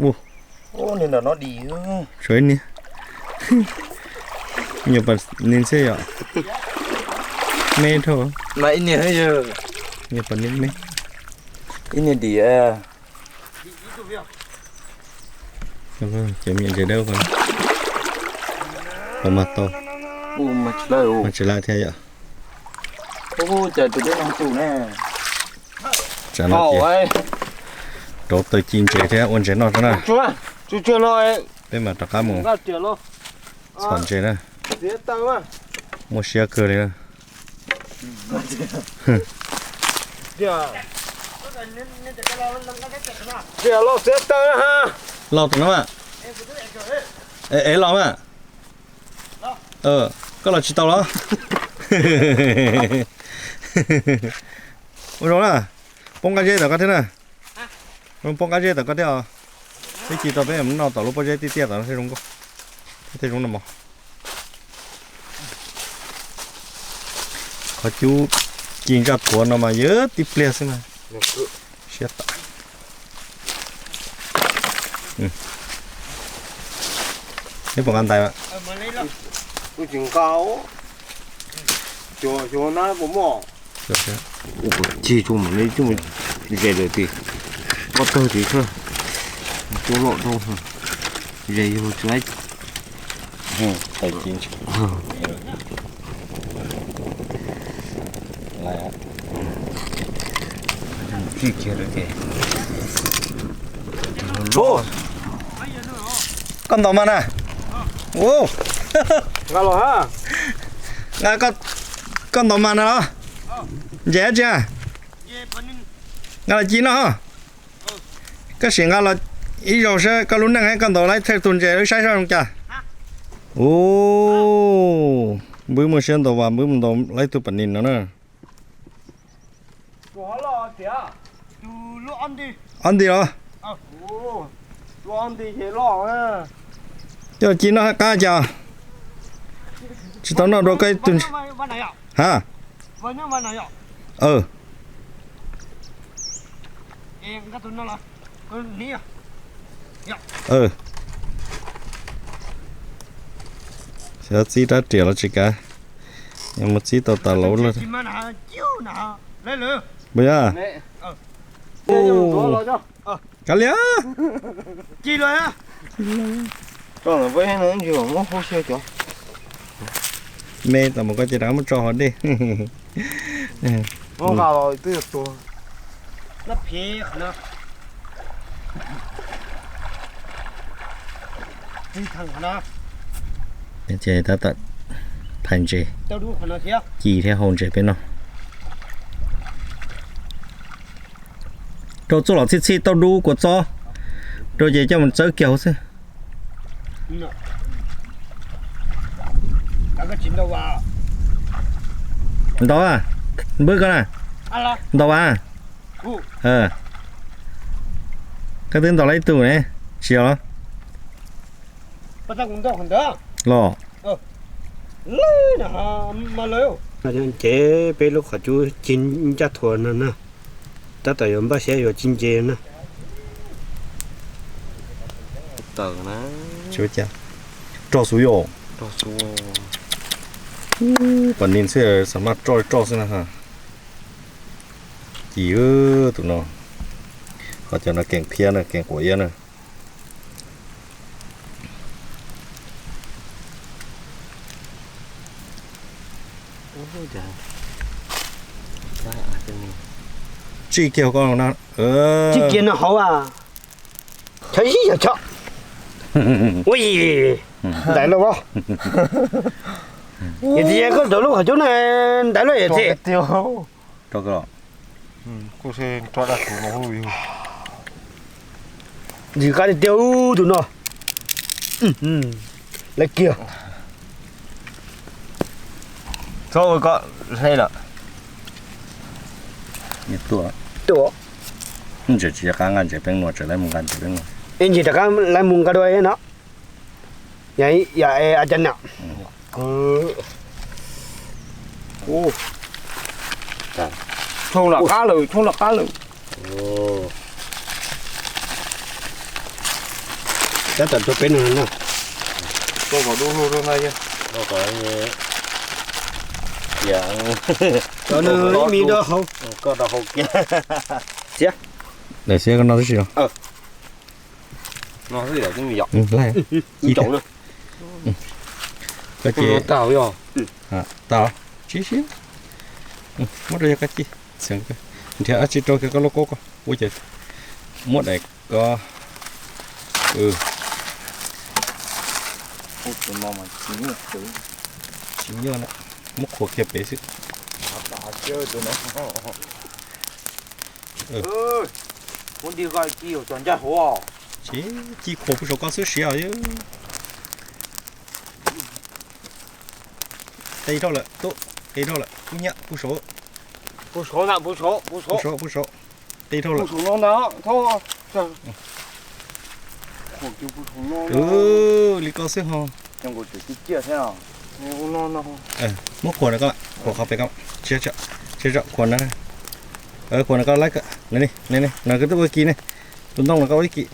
Ua, ua niag ntawm no dim, tshuav ib niag. Nyuam pas nim xwb yom. Me dhau. Mas ib niag, nyuam pas nim me. Ib niag dim. Cov me ntses dawb ko mas tau. Mas tsis lawm thiab yom. Tsam no ces rauv taws ci ntses thiab ua ntses noj na. Peb mam rov qab mus txhom ntses na. Muaj siab kawg li na. Lauj tus no mas. Es los mas. Koj los tsis tau los. Ua zoo na. Poob qab zeb tom koj thiab na. Poob qab zeb tom koj thiab os. Peb ci tau peb noj tom lub pob zeb tiaj tiaj tom no thiaj zoo nkauj, thiaj zoo noj mov. Qhov cub ci ntsaj thuav no mas yog tib pliag xwb mas siab tawm. Neb puas nqa ntais? Kuv tsis nqa. Xyov na puas muaj. Cig tso mam li coj mus ze lawm tiag. Pob tawg tid xwb. Cua loj dhau. Ze yog tsis laib. Tais ci. Tsis kiag lawm tiag. Koj ntaus mas na. Nqa los ha. Nqa, koj ntaus mas na los. Ntses dab tsi? Nqa los ci noj. Koj sim nqa los ib zaug saib koj lub neej, koj ntaus laib thawj tug ntses wb saib seb zoo cas. Ub, npwb muaj siab ntaus vas, npwb mus ntaus laib tug pas nis no na. Ob nti los? Coj ci noj qab cas? Tsis tau noj dua koj ib tug. Ha. Xyov txib rab riam los tsis kav, mus txib tau tas lauv lawm. Kav liam. Me tas mus koj ces rov muab tso hauv dej. Ces tab tom phais ntses, ci thiab hau ntses peb noj. Rau txuj lom txhij txhij tauj dub kua txob, rau ces coj mus txawb kiag hauv xwb. Ntaus, npwb koj na. Ntaus as. Koj twb ntaus lawm ib tug ne, tsis yog los? Los. Ces peb lub qhov cub cig ncaj thuav no na, tab tom yuav npaj siab yuav ci ntses na. Rog xub yom. Pas nis xwb xam maj roj roj xwb na ha. Ci tus no, qhov cov no keem phiab na, keem quav iab na. Tsij kiag koj na. Tsij kiag no hauv a. Chov ib yog chov. Ui, ntaiv lawm as. Yog tias koj rau lub qhov cub na, ntaiv lawm yog tias. Ntxim qab tiag tiag tus no. Lawv kiag. Txhob ua koj hle lawm. Tuaj. Ntses tsis qab nqa ntses peeb nua, tseem lawv mus nqa ntses peeb nua. Ib ntsis rov qab lawv mus nqa dua no. Yog a cas na. Tshooj lawm qab lawm, tshooj lawm qab lawm. Tab tom rau peb no na. Koj kom dub lug rau na yog. Koj kom, ib mis rau hauv. Koj rau hauv kiag. Daim xiab koj no twb tsis los. Koj ces tau, tsis siab. Muab rau yog koj ci. Nrhiav dab tsi rau kiag koj lub kub ko ua ces muab daim ko. Tsis nyuaj na, muab qhuas kiag pem xwb. Tsis ci qhuas puag saum koj xwb siav os. Qi dhau lawm tub, qi dhau lawm kub nyab puag saud. Puag saud, puag saud. Qi dhau lawm. Li ko xwb ho. Muab qhuas na koj, qhuas qhov pem ko, tsis qhuas na. Qhuas na koj laib, no koj twb ua kis ne, tus ntoo no koj ua ib kis.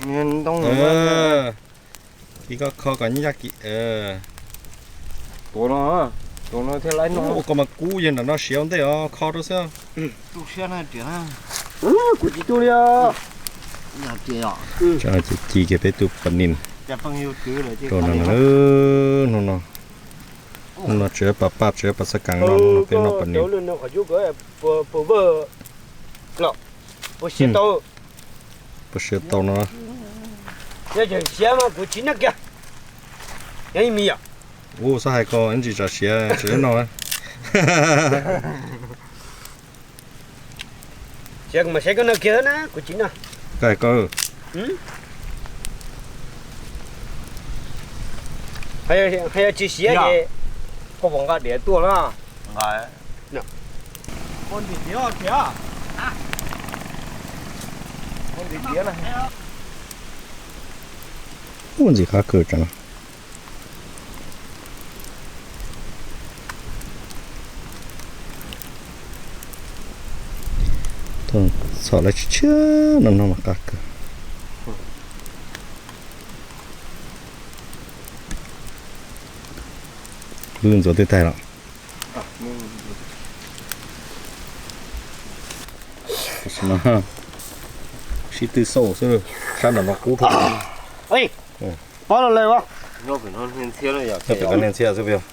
Kis koj kho kom nyaj kis. Ua koj mas kub yog nram no siav ua ntej os, kho rau xwb. Kuv tsis tu li. Ces ci kiag peb tus pas nis rau no. Hnub no, hnub no tseem pas paj tseem pas xab kas no, hnub no peb noj pas nis. Puas siav tau no. Yog siav mas kuv tsis noj kiag. Ub, xav hais ko ib ntsis tsam siav tsis noj. Siav kuv mam saib koj noj kiag na, kuv tsis noj. Koj hais ko. Hais yog tsis siav ces koj puas nqa diav tuaj na? Ua ntxim qab kawg tsev. Txhom lawv tshiab tshiab no no mas qab kawg. Lub ntxuav twb tag los. Sib tw xauj xwb, sab nram no kub dhau. Pob los lawm. Peb niag ntxhiab xwb peb.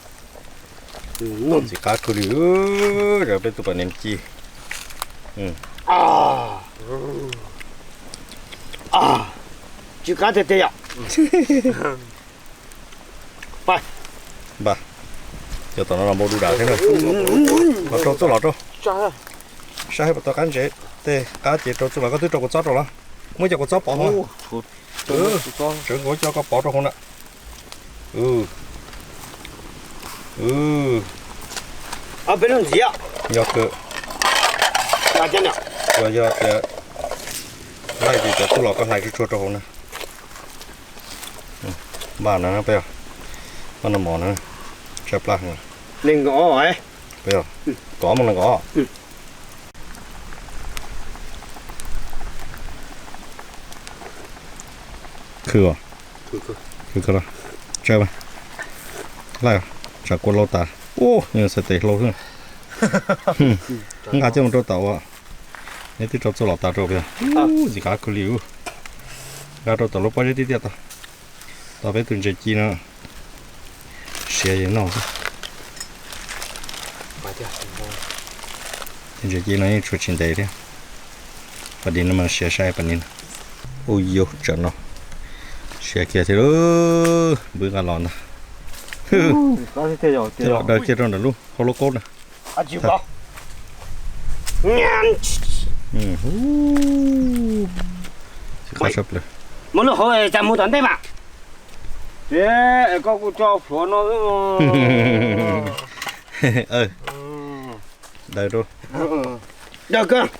Ntxim qab kawg li, peb tus pas nis ci. Tsis qab tiag tiag yom. Npaj, cov tom no los npau du dav thiab na. Los rau txuj los rau. Saib puas tau qab ntsev, tej qab ces rau txuj los. Koj twb rau kua txob rau los? Muab cov kua txob pov hauv. Tseem nkaus coj koj pov rau hauv na. Peb lub ntxiv yog kawg. Yog tias laij ces cov txuj los koj hlais tsuag tsuag rau hauv na. Npaj na peb, npaj noj mov na, tshaib plab heev. Peb, kov mus na kov. Khw os. Khw ko los. Tsawg mas. Lawm, tsam kua lau tas. Ub, yog xav tes hlau xwb. Nqa coj mus rau tom ua, neb twb rau txuj lom tas rau peb. Ub, ntxim qab kawg li ub. Nqa rau tom lub pob zeb tib tiaj tau. Tau peb tus ntses ci no siav yog noj xwb. Tus ntses ci no yeej tshuav tsis ntev thiab. Pas dis no mas siav sai pas dis no. Ub, yus tsam no siav kiag thiab lub npwb nqa los ntag. Los daws kiag rau ntawm lub hauv lub kaub na. Muab lub hauv cas mus tom ntej mas. Ces koj kuj tso plhuav no. Daws rau. Daws kawg.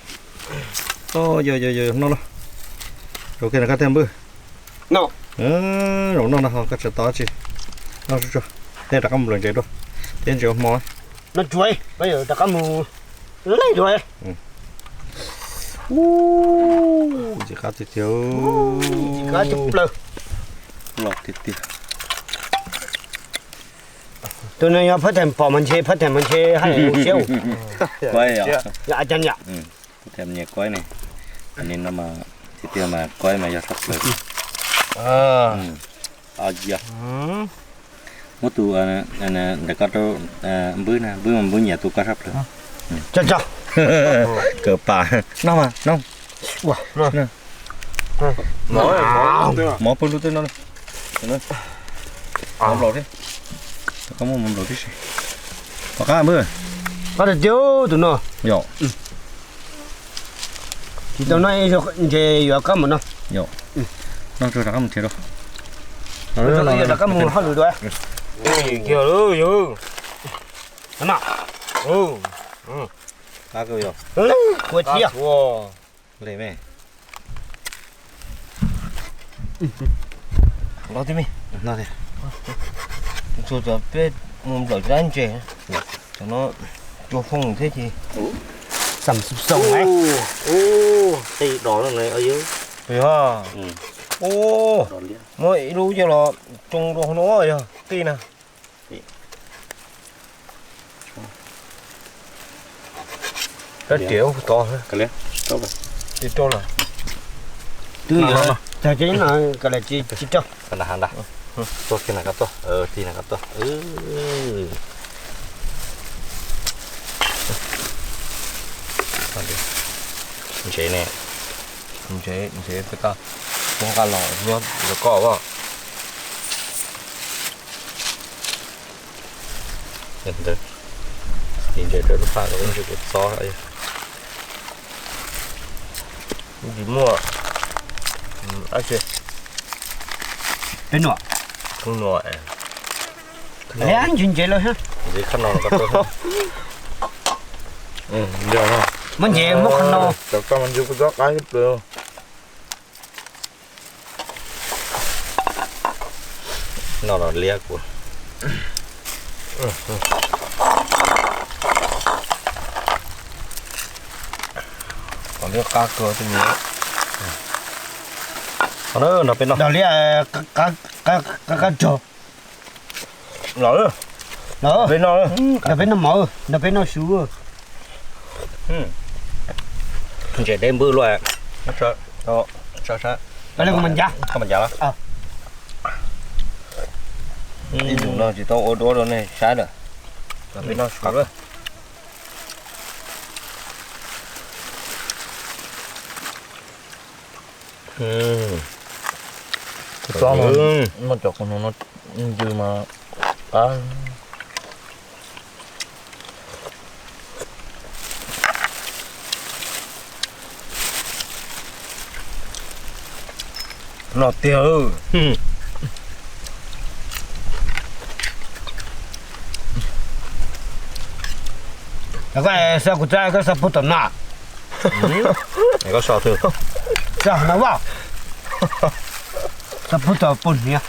Yog yog yog, noj no. Rau kiag no koj thiaj npwj. Zaum noj no ho koj tsam tau tsi. Noj tsuag tsuag, tej rov qab mus nplawm ntses dua. Tej ntses ua hmo. Noj tsuag, rov qab mus lej dua. Ub, ntxim qab tiag tiag. Ntxim qab tshaj plaws. Los tiag tiag. Tus no yog phab theem pom mas ntshe, phab theem mas ntshe haj yam zoo siab. Yog a cas yom. Phab theem nyiam kuaib ne, nim no mas tiag tiag mas kuaib mas yog tshaj plaws. Muab tus ntawm koj rau npwb na, npwb mas npwb nyiam tus koj tshaj plaws. Kawg pas, noj mas noj. Mov pw lub twb no. Mov nplaum thiab. Koj muab mov nplaum tib si. Tom qab npwb. Qab tiag tiag tus no. Yom. Tsis tau noj ib zaug ntshe yuav qab mus no. Yom. Noj tsuag rov qab mus nrhiav dua. Rov qab mus hauj lwm dua. Kiag lawm yog. Qab kawg yog. Kua txiv. Le me. Los tib me. Tsuas peb mus nplawm rab ntses, cov no cua foob thiab ces xam xoo. Qij dos no. Yog. Muab ib lub coj los tsoo rau hauv no yog qij na. Rab riam tod. Twb yog tag tseeb no, koj lam tsis rau. Tuaj kiag na koj tuaj, tij na koj tuaj. Ntsev ne, ntsev, ntsev peb koj, peb nqa los nyob rau koj as. Ntawd, ntsev rau lub paj ko, ntsev kuv txob. Tsis muaj. Peb nuam. Peb nuam. Ntsev ntsev lawm. Ntsev khab no. Muab ntsev muab khab no. Cov toj mas ntsev kuv txob qab ib pliag. No los liab kuv. Qab kawg tej me. Nrog peb noj. Liab qab qab rog. Los, peb noj, nrog peb noj mov, nrog peb noj su. Ntses deb npwb luaj. Ib ntus no tsis tau ua duab rau nej saib lawm. Nrog peb noj su lawm. Txob no, muaj cov qos no ncw mas qab. No tiag. Koj xav kuv txav koj xav pug tom no. Koj xav twg? Xav no vaj. Xav pug tom pug hniav.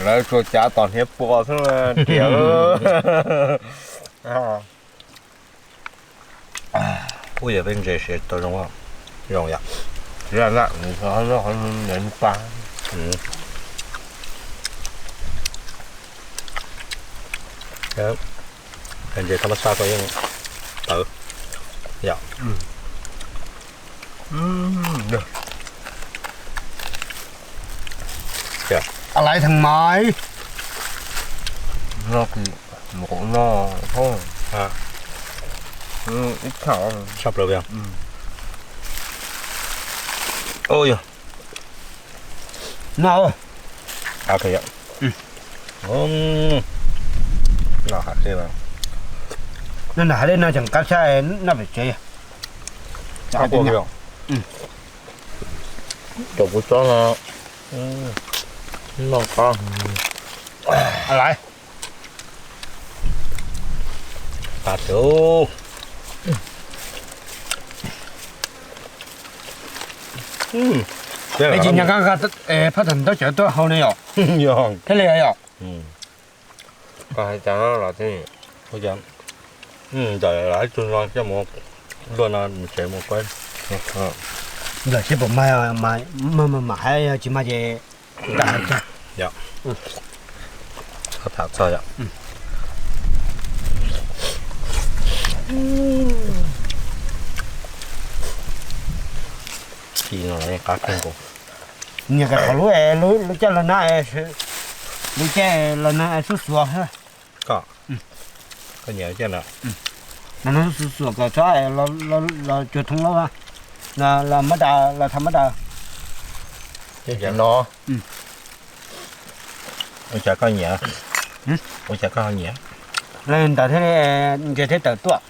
Lawv tsuas cav tom hniav pua xwb tiag. Ub, yog peb ntses siav tau zoo, zoo yom. Qhov pa. Ntses no, ntses no, ntses no. Ntses no, ntses no. Ntses thaj mab sab ko yeej tawv yom. Laiv theem mais no, mus no, ib tshaj plaws. Yog no, no hav dej no tseem qab tshaj noj pem tsev. Cov kuv txob no noj qab. Laiv. Peb tsis nco qab phab thaum ntaub cawv tuaj hau ne yom? Thiaj li yom. Koj hais cas no los txij ntawm ib tug no coj mus luaj no tsev mus kuab. Lawm seb puas mag, mag mas hais, yog tsis mag ces tham txog yom. Qab kawg nkaus. Nyiam qhov lub, lub caij los na, lub caij los na xub xuas. Koj, koj nyiam caij no. No xub xuas kom txhob los cuag thoob loj, los mab da, los thav mab da. No ua cas koj nyiam? Ua cas koj ho nyiam? Ntawd thiaj ntses thiaj tawm tuaj.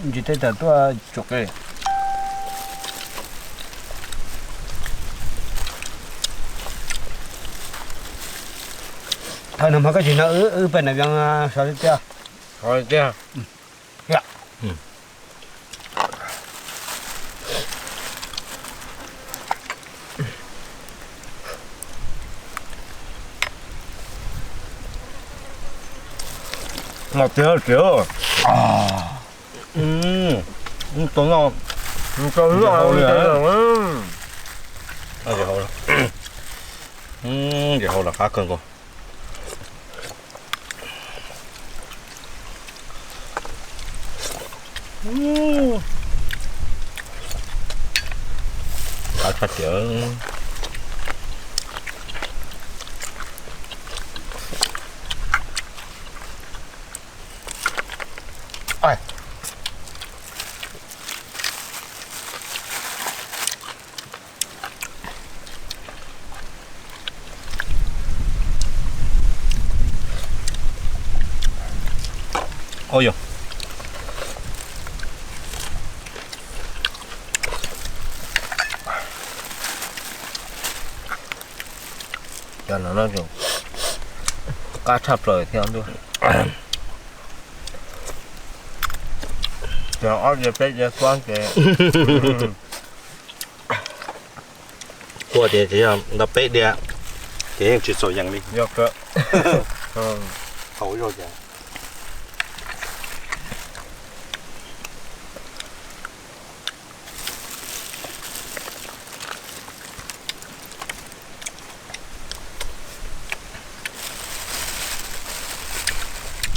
Ntses thiaj tawm tuaj tsuam qe. Thaum no mas koj tsis no wb pem na vias sov li tiag. Sov li tiag. Los tiag tiag. Tau no, tau no. Ces hau los qab kawg nkaus. Qab tshaj tiag. Ua yog, cov no no qab tshaj plaws thiab ntuj. Cov ob diav peb diav tuab ces tua ces tsis yog nto peb diav ces yeej tsis txaus yees li. Yog kawg. Thaum ub ces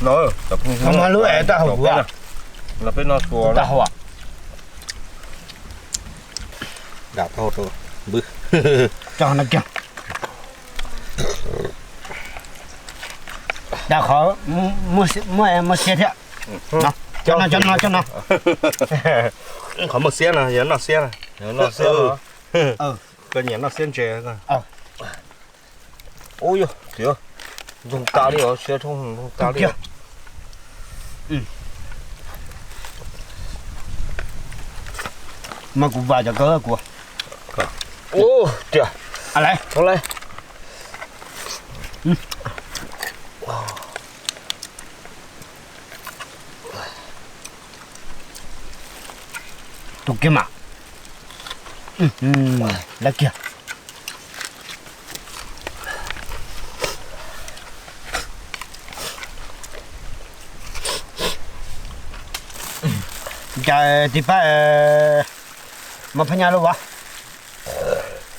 no, lub es tag hauv kuv, no peb no xuas tag hauv. Dam tau rau npwb. Coj no kiag. Dam qhov muaj xiab thiab. Coj no, coj no, coj no. Qhov muaj xiab no yog noj xiab na. Noj xiab. Koj nyiam noj xiab ntses. Ub yog, ntsoog tas li os, xiab thooj ntsoog tas li. Mas kuv vam cov kawg kuv. Ub tiag. Laiv, thov laiv. Tus kiag mas. Laiv kiag. Cas tis pab mos phab nyaj lub as.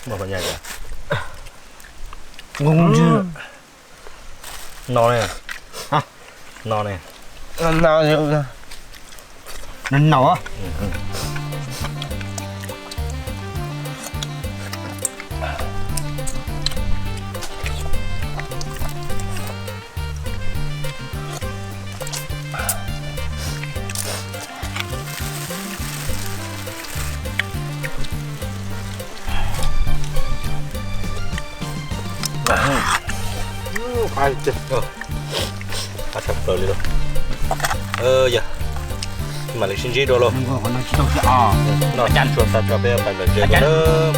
Nkoos ntswg. No ne. No ne. No no. Qab tshaj plaws li lauj. Yog, mam li sib ntsib dua lauj. Noj tsuag tas tso peb pais lawm ze dua lawm.